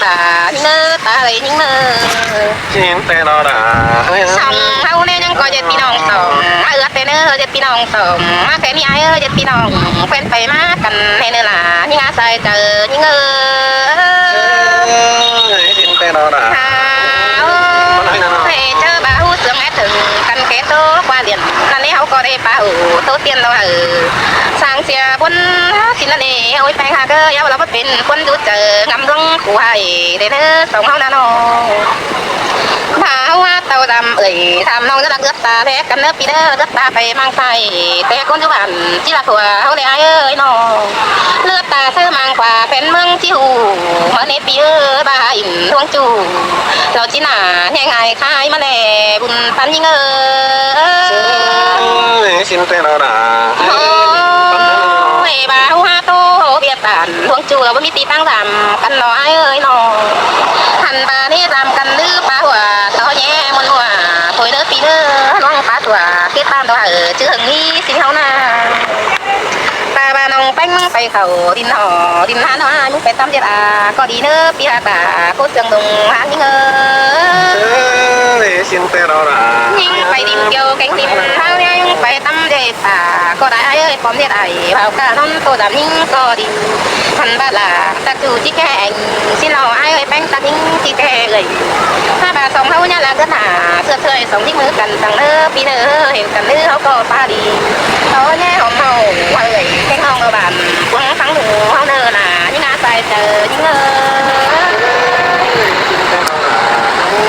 ຕາຍິງເອີ ຕາເອີຍຍິງເອີ ຍິງແຕ່ລະດາ ຊ່ອງເຮົາແນ່ຍັງກໍເຈັດພີ່ນ້ອງສອງ ມາເອື້ອແຕ່ເນີເຈັດພີ່ນ້ອງສອງ ມາແຄ່ມີອ້າຍເອີຍເຈັດພີ່ນ້ອງ ແຟນໄປມາກັນແນ່ເນີຫຼ້າ ຍິງອາໄສໃຈຍິງເອີຍ ຍິງແຕ່ລະດາ ໂອ້ຍ ເຈີບ່າວເຊື່ອງແອດເຖິງກັນແກ່ໂຕກວ່າຫຼຽນ ນັ້ນເດເຮົາກໍໄດ້ປາໂອໂຕຕຽນລະວ່າເອີ ສ້າງເສຍບົນສິນລະເນ ໂອ້ຍ ແປງຫາກເອີຍ ເອົາລະ ເປັນຄົນຢູ່ເຈີງາມດວງຜູ້ໃຫ້ໄດ້ເນີສອງເຮົານະນ້ອງ ຖ້າເຮົາຫາເຕົ້າດຳເອີຍ ຖາມນ້ອງຈະລັກເລືອດຕາແລກກັນເນີພີ່ເດີ ເລືອດຕາໄປມັງໄຊ ແຕ່ຄົນຢູ່ບ້ານຊິລະທົ່ວເຮົາແລອ້າຍເອີຍນ້ອງ ເລືອດຕາເຊີມັງຂວາແຜ່ນເມືອງຊິຮູ້ ມາເນປີເອີຍ ບາອິນດວງຈູ ເຈົ້າຊິໜ້າແຮງອາຍ ຂາຍມາແລບຸນປັນຍິງເອີຍ ເອີຍ ຊິນແຕ່ລະດາ ໂອ້ຍ ບ່າວຫາໂຕວຽດຕານ ດວງຈູລະບໍ່ມີຕີຕັ້ງດຳກັນເນາະອ້າຍເອີຍເນາະ ຫັນບາເນດຳກັນຫຼືປາຫົວ ເຂົາແຍ່ມົນຫົວ ໂພຍເດີປີເດີ ລວງປາຕົວ ເກດຕາມຕົວເອີ ຈື່ຫຶງນີ້ຊິເຮົານາ ຕາບານ້ອງແປ້ງໄປເຂົ້າດິນຫໍ ດິນຫານຫວາຍ ມຶງໄປຕຳເຈັດອາ ກໍດີເນີ ປີຫາກາ ໂຄດເຊື່ອງດົງຫາງຍິງເອີຍ ເອີຍ ຊິນແຕ່ລະດາ ຍິງໄປດິນກ່ຽວແກງດິນ ເຮົາຍັງໄປຕຳເຈັດອາ ກໍໄດ້ອ້າຍເອີຍ ປອມເດັດອ້າຍ ເວົ້າກະນອນໂຕດຳຍິງກໍດີ ທັນບາດລາ ຕະຈູຈິແກງ ຊິເນາະອ້າຍເອີຍ ແປ້ງຕັກຍິງຈິແກງເອີຍ ຖ້າບາດສອງເຮົາຍາລາເກີດໜ້າ ເຊື່ອເຊື່ອຍສອງທີ່ມືກັນຕັ້ງເນີ ປີເນີ ເຫັນກັນເນີ ເຮົາກໍປາດີ ເອົາແນ່ຫອມເຮົາເອີຍ ແກງເຮົາເມືອບ້ານ ຄວາມຝັງໜູເຮົາເນີນາ ຍິງອາໄສເຈີ ຍິງເອີຍ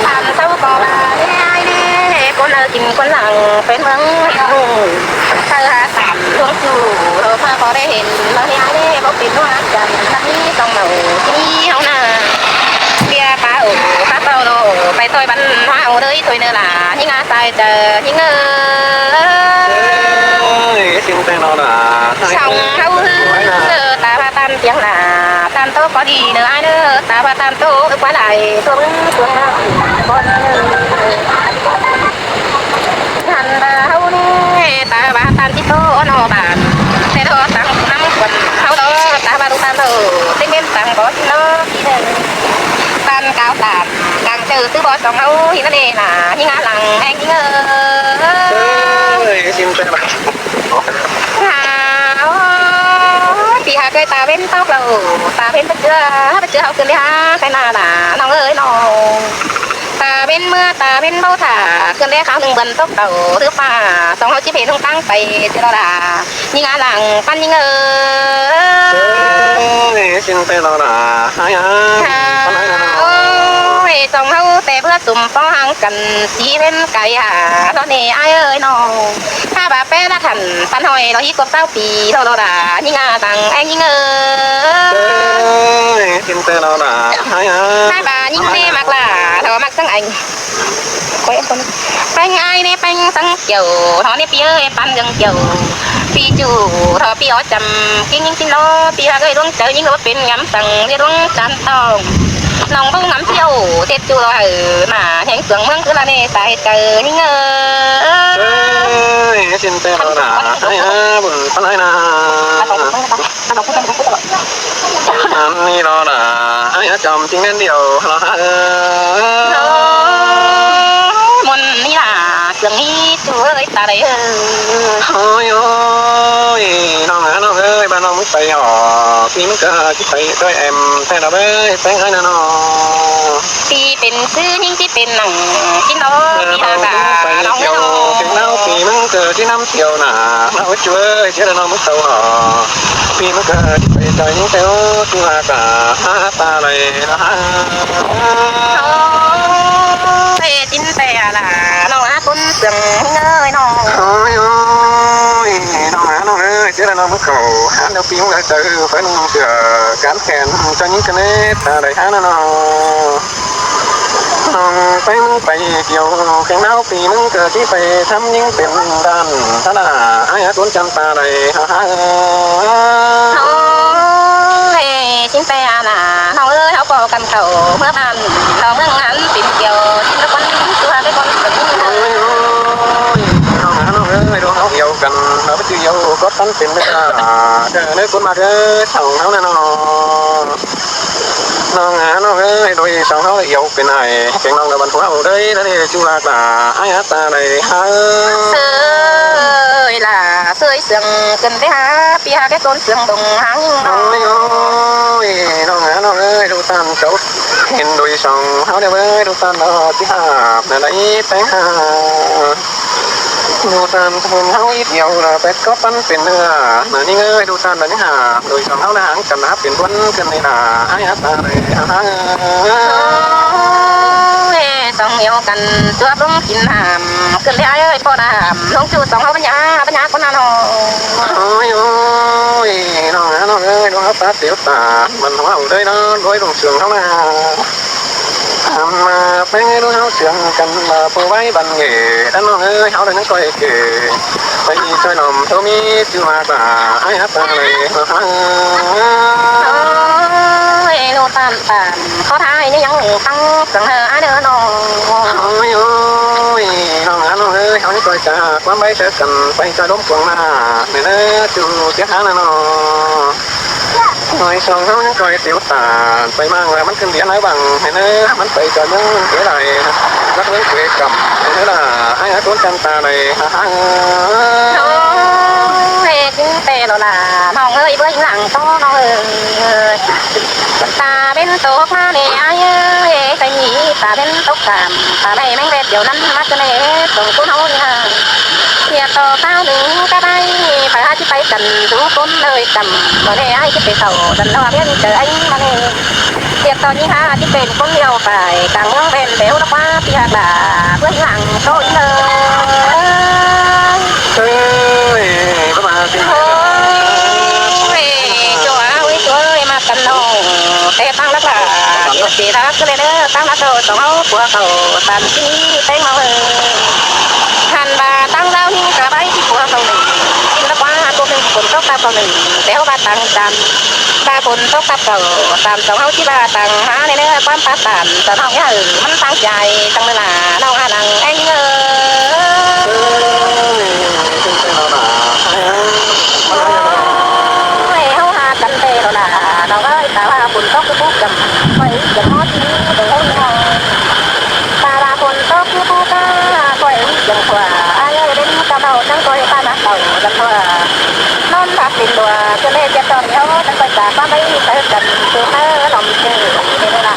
ຕາມເຊົາກໍວ່າແນ່ອ້າຍແນ່ ຄົນເອີກິນຄົນຫຼັງ ເປັນເມືອງເຮົາ ເອີຫາສາມດວງຈູ ເຮົາພາກໍໄດ້ເຫັນ ເຮົາແນ່ອ້າຍແນ່ ບໍ່ເປັນຫົວຈັນ ມັນມີຕ້ອງເມົາ ທີ່ມີເຮົານາ ເບຍປາໂອ ປາເຕົ້າໂລ ໄປຕ່ອຍບັນຫາເອົາເດີ ຖ້ວຍເນີລາ ຍິງອາໄສເຈີ ຍິງເອີຍ ເອີຍ ຊິງແຕ່ລະດາ ຊ່ອງເຮົາເອີ ຕາພາຕາມຕຽງລາ ຕາມໂຕກໍດີເນີອ້າຍເນີ ຕາພາຕາມໂຕກວ່າຫຼາຍ ຕົວເບິ່ງຕົວງາມບໍ່ເນີ ຫັນວ່າເຮົານີ້ ຕາວ່າຕາມທີ່ໂຕເນາະບ້ານ ແຕ່ໂຕຕັ້ງນຳຄົນເຮົາດອກ ຕາວ່າລູກຕາມໂຕ ເຕັງເປັນຕັ້ງບໍ່ຊິເນາະ ຕາມກ່າວຕາມ ກາງເຈີຄືບໍ່ສອງເຮົາ ທີ່ນັ້ນເອນາ ຍິງອາຫຼັງແຮງຍິງເອີຍ ເອີຍ ຊິມເຕີ ຫາໂອ ປີຫາເຄີຍຕາເວັນຕົກແລ້ວ ຕາເວັນປະເຈື່ອ ປະເຈື່ອເຮົາຂຶ້ນໄປຫາໄຄນາລາ ນ້ອງເອີຍນ້ອງ ຕາເວັນເມືອ ຕາເວັນເບົາຖ້າ ຂຶ້ນໄດ້ຄາວໜຶ່ງເບິ່ນຕົກເຕົາ ຫຼືຟ້າ ສອງເຮົາຊິເພລົງຕັ້ງໄປເທື່ອລະລາ ຍິງອາຫຼັງປັນຍິງເອີຍ ເອີຍ ຊິມເຕີລະລາ ຫາຍ ຫາໂອ ສອງເຮົາແຕ່ເພື່ອສຸມປ້ອງຫ່າງກັນ ຊິເວັນໄກຫາລະເນ ອ້າຍເອີຍນ້ອງ ຖ້າວ່າແປລະທັນ ປັນຫອຍລອຍຄົບຊາວປີ ລອລອດາ ຍິງອາຕັງແອງຍິງເອີຍ ເອີຍ ຊິມເຕີລະລາ ຫາຍ ຫາຍ ຫາຍບາຍິງເນມັກລາ ລອມັກສັງໄອ ແປ້ງອ້າຍເນແປ້ງສັງກ່ຽວ ຮອເນປີເອີຍ ປັນເລື່ອງກ່ຽວ ປີຈູ ທອປີອອດຈຳ ກິງຍິງຊິນລໍ ປີຮັກເອີຍ ດວງໃຈຍິງບໍ່ເປັນງາມສັງ ເລດວງຈານຕອງ ນ້ອງເບົາງາມສ່ຽວ ເຈັດຈູລໍເອີ ມາແຮງສວງເມືອງຄືລະເນ ສາຍເຈີຍິງເອີຍ ເອີຍ ຊິນເຕີລະລາ ຫາຍ ຫາຍ ບຸນປານຫາຍນາ ອັນນີ້ລອລະ ອາຍອາຈອມຈິງແມ່ນດຽວລະຫາເອີຍ ໂອ້ຍ ມົນນີ້ລະ ເຄື່ອງນີ້ຈູເອີຍ ຕາໃດເອີຍ ໂອ້ຍ ໂອ້ຍ ນ້ອງຫານ້ອງເອີຍ ບ້ານນ້ອງມຶງໄປຫອ ພີ່ມຶງກະຊິໄປດ້ວຍແອມ ແທ້ລະເອີຍ ແປ້ງເອີຍນະນ້ອງ ປີເປັນຊື່ຍິງ ຊິເປັນໜັງກິນດອກ ປີຫາກະນ້ອງເອີຍນ້ອງ ເປັນເຮົາປີມັນເກີດທີ່ນຳທ່ຽວໜ້າ ເຮົາຈວຍເສຍແລ້ວນ້ອງມັນເຕົາຫໍ ປີມັນເກີດທີ່ໄປຈອຍຍິງແຕ່ໂອ ຄືຫາກະຫາຕາໄດ້ລະຫາ ໂອ້ຍ ຈິນແຕ່ລະ ນ້ອງຫາຄົນເຊື່ອງເອີຍນ້ອງ ໂອ້ຍ ໂອ້ຍ ນ້ອງຫານ້ອງເອີຍ ເສຍແລ້ວນ້ອງມັນເຕົາຫາແລ້ວປີມັນເກີດ ໄປນ້ອງເຊື່ອການແຂນຈອຍຍິງກະເນດຕາໄດ້ຫານະນ້ອງ ນ້ອງໄປມັນໄປກ່ຽວແຂ່ງດາວ ປີໜຶ່ງເກີດທີ່ໄປທຳຍິງເປັນດ້ານທະນາ ຫາຍາດວົນຈັນຕາໄດ້ຫາຫາ ໂອ້ຍ ຊິນແຕ່ອານາ ນ້ອງເອີຍ ເຮົາພໍ້ກັນເຂົ້າເມືອບ້ານ ເຂົ້າເມືອງງານປິ່ນກ່ຽວ ຊິນລະຄົນຕົວໄດ້ຄົນເປັນ ໂອ້ຍ ໂອ້ຍ ນ້ອງຫານ້ອງເອີຍ ດວງເຮົາດຽວກັນ ເຮົາໄປຈື່ດຽວກໍທັນເປັນເດີ ເດີຄົນມາເດີ ເຖົ້າເຮົານະນ້ອງ ນ້ອງອາ ນ້ອງເອີຍ ໂດຍສອງເຮົາລະອຽວເປັນອ້າຍ ແກງນ້ອງລະບັນພວກເຮົາເດີ ລະເດຈຸລາກລາ ອ້າຍອາຕາໄດຫາ ເອີຍລາ ເຊີຍເຊື່ອງເກີນໄປຫາ ປີຫາແກ່ຕົ້ນເຊື່ອງດົງຫາງຍິງນ້ອງ ໂອ້ຍ ນ້ອງອາ ນ້ອງເອີຍ ດູຕາມເຈົ້າ ເຫັນໂດຍສອງເຮົາແດ່ເວີຍ ດູຕາມເນາະ ຊິຫາບແນວໃດແປງຫາ ດູຕາມຄົນເຮົາອີກດຽວລະ ແປດກໍປັນເປັນເນື້ອ ນາຍິງເອີຍ ດູຕາມລະນີ້ຫາ ໂດຍສອງເຮົາລະຫາງກັນຫາເປັນບ່ອນກັນໃນໜ້າ ອ້າຍອາຕາເອີຍ ສອງດຽວກັນ ຈວບລົງກິນນ້ຳ ຂຶ້ນເລີຍອ້າຍເອີຍ ພໍນ້ຳລົງຈູສອງເຮົາບັນຍາ ບັນຍາຄົນນະນ້ອງ ໂອ້ຍ ໂອ້ຍ ນ້ອງນະນ້ອງເອີຍ ດວງເຮົາຕາເຕວຕາ ມັນເຮົາເລີຍເນາະ ໂດຍລົງເຊື່ອງເຮົານະ ອຳມາແປງໃຫ້ລູກເຮົາເຊື່ອງກັນວ່າ ຜູ້ໄວ້ບັນເຫດ ທ່ານນ້ອງເອີຍ ເຮົາໄດ້ຍັງກ່ອຍເກ ໄປອີກຊ່ອຍນ້ອມໂຕມີຊື່ມາກວ່າ ອ້າຍຮັກຕາເລີຍ ໂອ້ຍ ໂນຕານຕານ ຂໍຖ້າໃຫ້ຍັງຟັງເຊື່ອງເດີອ້າຍເດີນ້ອງ ໂອ້ຍ ໂອ້ຍ ນ້ອງນະນ້ອງເອີຍ ເຮົາຍັງກ່ອຍຈາກຄວາມໄວ້ເຊີກັນ ໄປຊ່ອຍລົມກວງມາ ແມ່ນເດີ ສູ່ເສຍທາງນະນ້ອງ ນ້ອຍສອງເຮົາຍັງກ່ອຍເຕວຕານ ໄປມາງວ່າມັນຂຶ້ນເດຍນາຍວັງ ໃຫ້ເນີ ມັນໄປຈອຍເມືອງເອໄລ ລັກເມືອງເອກຳ ໃຫ້ເນີລະ ໃຫ້ອາໂຕນຈັນຕາໄດ້ ຮາຮາ ໂອ້ຍ ກິນແຕ່ໂລລາ ນ້ອງເອີຍ ເບິ່ງຫຼັງໂຕນ້ອງເອີຍ ຕາເວັນຕົກມາແດ່ອ້າຍເອີຍ ໄປມີຕາເວັນຕົກກາມ ຕາໄດ້ແມງແວດດຽວນັ້ນ ມາຈະແລ ສອງຄົນເຮົານີ້ ເສຍຕໍ່ຄາວໜຶ່ງກະໄດ້ ໄປຫາຊິໄປກັນສູ່ຄົນເລີຍກຳ ບໍ່ແນ່ອ້າຍຊິໄປເຂົ້າ ດັນລະວ່າເປັນເຈີອ້າຍມາແນ່ ສຽດຕອນນີ້ຫາຊິເປັນຄົນດຽວໄປ ກາງເມືອງເປັນແຖວລະວ່າເປີດລະເພື່ອນຫຼັງໂຕອີເລີຍ ເອີຍ ປະມານ ໂອ້ຍ ຈົວເອີຍ ຈົວເອີຍ ມາກັນນ້ອງ ແຕ່ຕັ້ງຫຼັກລະ ຊິເສຍລະຄືເລີຍເດີ ຕັ້ງລະເຂົາສອງເຮົາ ຜົວເຂົາສາມສີ່ແຕງເມົາເອີຍ ຄັນວ່າຕັ້ງລາວນີ້ກະໄປທີ່ຜົວເຂົາໜຶ່ງ ກິນລະກວ່າຕົວໜຶ່ງ ຝົນຕົກຕາເຂົາໜຶ່ງ ແຕ່ເຮົາວ່າຕັ້ງຈັນ ວ່າຝົນຕົກຕາເຂົາ ຕາມສອງເຮົາຊິວ່າຕັ້ງຫາໃນເນື້ອຄວາມປາສານ ສະໜອງຍາເອີ ມັນຕັ້ງໃຈຕັ້ງເວລາ ນ້ອງຫານັງແອງເອີຍ ໂອ້ຍ ເຮົາຫາກັນແຕ່ໂດນນາ ນ້ອງເອີຍ ຖ້າວ່າຝົນຕົກຄືປູກຈຳ ຂ້ອຍຈະຮອດທີ່ນີ້ ໂດຍເຮົາ ຖ້າວ່າຝົນຕົກຄືປູກາ ຂ້ອຍຈະຂົວ ອ້າຍເອີຍ ໄດ້ມີກະເບົາ ຈັ່ງຂ້ອຍປານເອົາລະຕົວ ນອນທັບເປັນຕົວ ຈະເລຈະຕອນເຮົາ ຈັ່ງຂ້ອຍຈະປາໄປເຕີກັນ ເຕີເຕີລອມເຕີ ເວລາ